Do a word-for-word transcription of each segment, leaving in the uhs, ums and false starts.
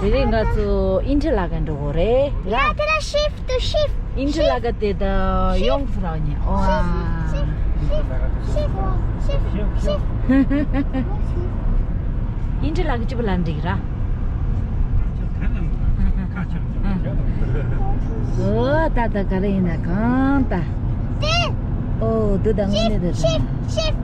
དེ་རིང་ང་ཚོ་ཨིན་ཊར་ལ་ཀ་འགྲོ་དགོས་རེད་ཡ། དེ་ལ་ཤིབ་ཏུ་ཤིབ། ཨིན་ཊར་ལ་ཀ་དེ་ད་ཡོང་ཐུབ་རག་ཉེ། ཨོ་ཨ། ཤིབ་ཤིབ་ཤིབ། ཨིན་ཊར་ལ་ཀ་ཅི་པ་ལ་འགྲིག་ར། ཨོ་ད་ད་ག་རེ་ཡིན་ན་གང་ད། དེ། ཨོ་དུ་ད་དངོས་གནས་དུ་ད། ཤིབ་ཤིབ།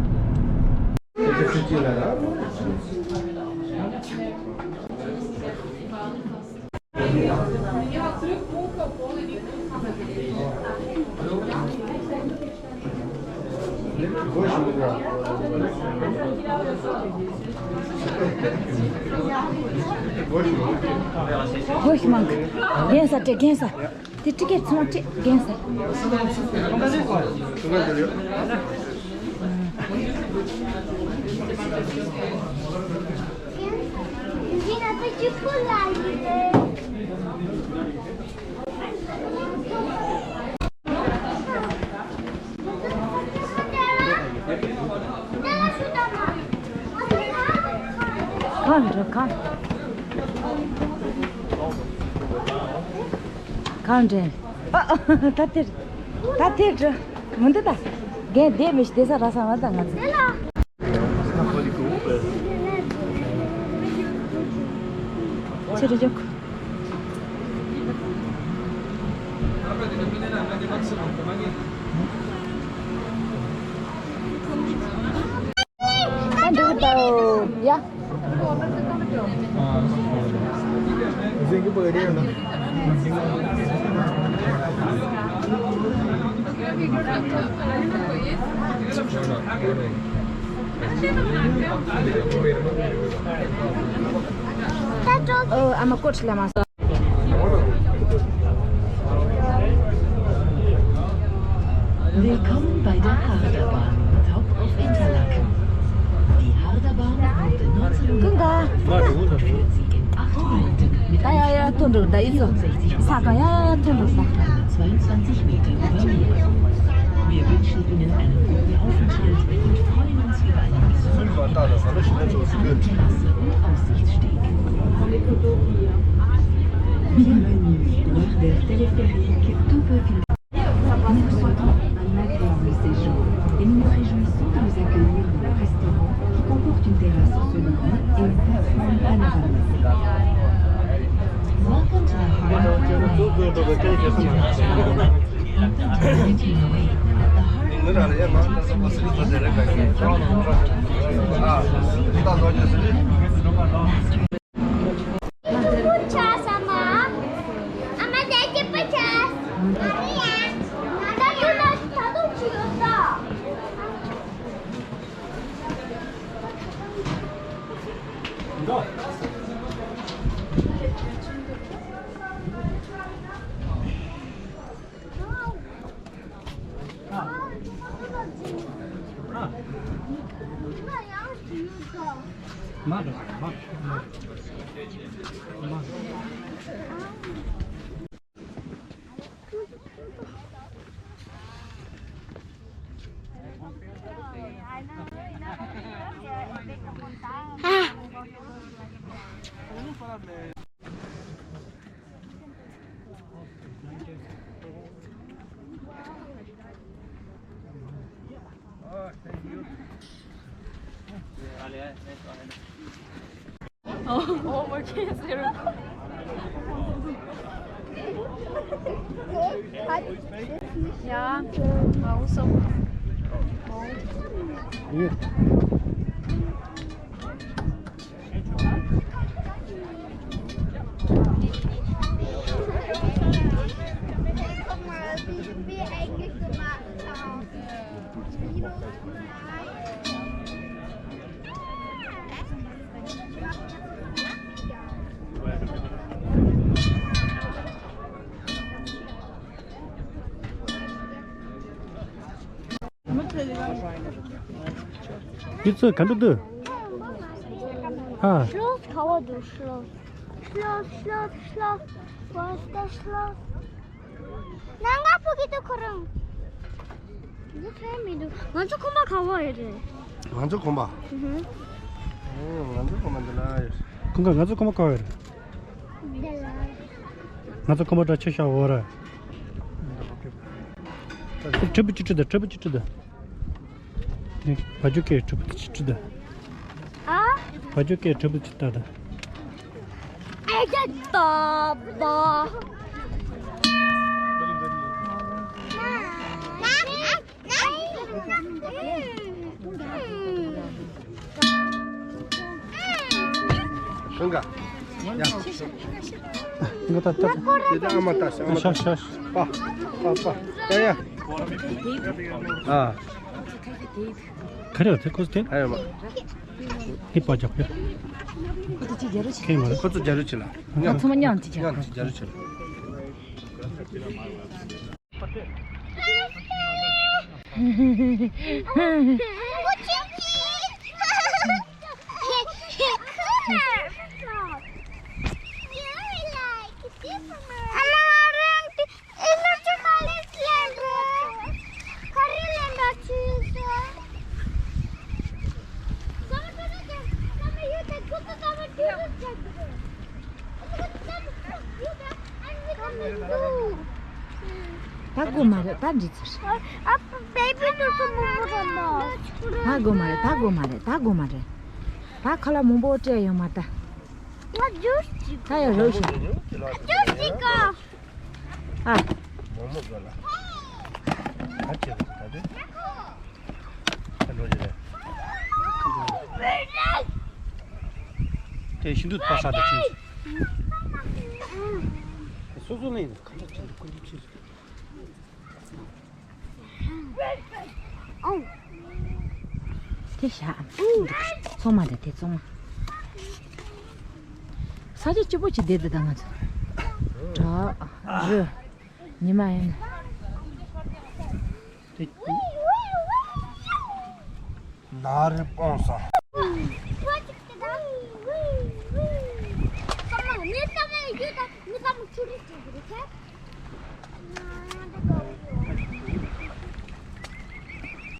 སྒོ་ཞིག་མང་གི། རྒན་ས་སྤྲད་རྒན་ས། དེ་ཊི་ཀེ་ཊི་ཚང་མ་སྤྲད་རྒན་ས། གང་འགྲོ་གང་། གང་འདྲེན། ཨ་ཨ་ད་དེར། ད་དེར་འགྲོ། མི་འདུག་ད། རྒན་བསྡད་མི་ཤི་བསྡད་ས་ར་ས་མ་ད་ང་ཚོ། ཕྱི་རུ་འཇོག་ད་འགྲིག་གི་ད། ཡ། ཨ་མ་ཀོ་ཊི་ལ་མ་སོང་། Willkommen bei der Harderbahn, Top of Interlaken. Die Harderbahn wurde neunzehnhundertachtundfünfzig und führt Sie in acht Minuten mit einem Tempo von fünfundsechzig Kilometer pro Stunde zweiundzwanzig Meter über Meer. Wir wünschen Ihnen einen guten Aufenthalt und freuen uns über eine besondere Terrasse und Aussichtssteg. Bienvenue, Harder Teleferik, Tupa. Nous vous souhaitons un agréable séjour et nous nous réjouissons de vous accueillir dans le restaurant qui comporte une terrasse sur le Rhône et une plateforme panoramique. Welcome to the Harder Teleferik. Oh, oh, okay, zero. Ja, war auch so. འདི་ཚོ་ག་འདྲ་འདུག་ཨ། Schloss ག་བ་འདུག Schloss Schloss Schloss Schloss Schloss Schloss ནང་ག་ཕུ་གི་འདུག་ཁོ་རང་། འདི་ཚོ་མི་འདུག་ང་ཚོ་ཁོམ་པ་ག་བ་ཡོད་རེད། ང་ཚོ་ཁོམ་པ། ཨུ་ཧུ། ཨེ་ང་ཚོ་ཁོམ་པ་འདི་ན་ཡོད། ཁོང་ག་ང་ཚོ་ཁོམ་པ་ག་བ་ཡོད་རེད། ང་ཚོ་ཁོ་མོ་འདྲ་ཆེ་ཤ་བོ་ར། ཁྲི་པུ་ཅི་ཁྲི་ད་ཁྲི་པུ་ཅི་ཁྲི་ད། ནི་བ་ཇུ་ཀེ་ཁྲི་པུ་ཅི་ཁྲི་ད། ཨ། བ་ཇུ་ཀེ་ཁྲི་པུ་ཅི་ད་ད། ཨེ་ད་ད་བ། ཀུན་དགའ། ཡ། ཀུན་དགའ་ད་ད། དེ་ད་ཨ་མ་ད་ཤ་ཨ་མ་ད། ཤ་ཤ་ཤ། པ་པ་པ་ད་ཡ། ཨ། ག་རེ་ཡོད་དེ་ཁོ་སྟེ། ཨ་ཡ་མ། ཧི་པ་རྒྱག་པ། ཁེ་མ་རེད། ཁོ་ཚོ་རྒྱ་རུ་ཆེ་ལ། ང་ཚང་མ་མཉམ་གཅིག་རྒྱག་མཉམ་གཅིག་རྒྱ་རུ་ཆེ་ལ། ད་དགོས་མ་རེད། ད་འགྲིག་ཚར། ད་དགོས་མ་རེད། ད་དགོས་མ་རེད། ད་དགོས་མ་རེད། ད་ཁ་ལག་མང་པོ་སྤྲད་ཡོད་མ་རེད། ད་ཡོད་རོགས་ཞིག་ད་ཡོད་རོགས་ཞིག་ཨ། དེ་ཤིན་ཏུ་ཕ་ས་དང་ཆུ། སོ་སོ་ལ་ཡིན་ན་གང་འདྲ་ཆེ་འདུག་ཀུན་ཏུ་ཆེ་ཟེར། དེ་བཞག་ཚོང་མ་དེ་དེ་ཚོང་མ། ས་ཆ་སྐྱིད་པོ་ཅིག་བསྡད་འདུག་ད་ང་ཚོ། དྲག་རུ། ཉི་མ་ཡིན། ནཱ་རི་སྤུངས་སོང་།